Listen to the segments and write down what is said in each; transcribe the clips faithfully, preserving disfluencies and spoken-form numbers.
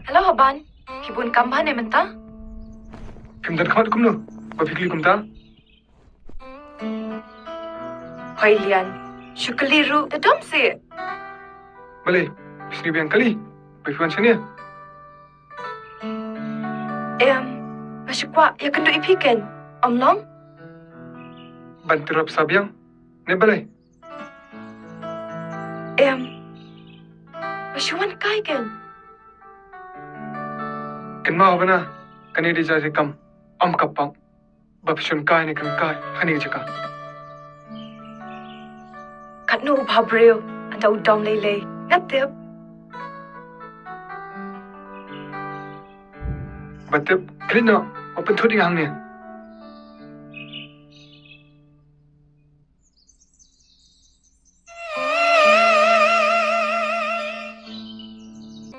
Hello Haban. Phi bun kam bha ne mynta? Phim don khmat kumno ba phi kylli kumta? Hoi Lian, shu kylli ruh da dom seh. Balei, phi sngewbiang kylli ba phi wan shane? Em, nga shu kwah ïakynduh ïa phi kein. Ym long? Ban tyrwa pisa biang ne balei? Em, nga shu wan kai kein. Kynmaw bana, kane dei jaka kam, ym ka pang. Ba phi shon kai ne kren kai ha kane ka jaka. Katno u bhabriew, ynda u dom lei lei, nga tip. Ba tip, khlid noh, ba pynthut ïa nga hangne.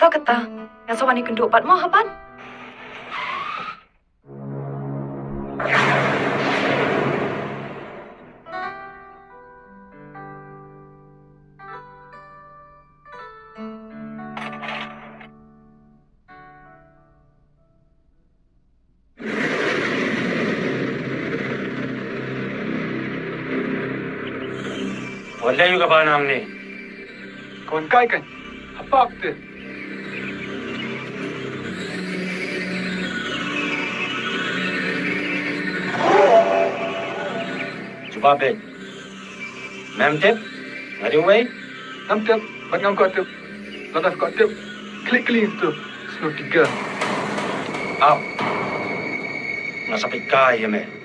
To kata, nga sa wan ïakynduh pat mo Haban. Wan leh ïa ka ba nang ne. Ka wan kai kan. Ha park te. Jubab beit. Mem tip? Nga dei uwei? Ngam tip, bad ngam kwah tip. Lada phi kwah tip, klik klik tu. Snow Tiger. Aw. Nga sa peit kai ïa me.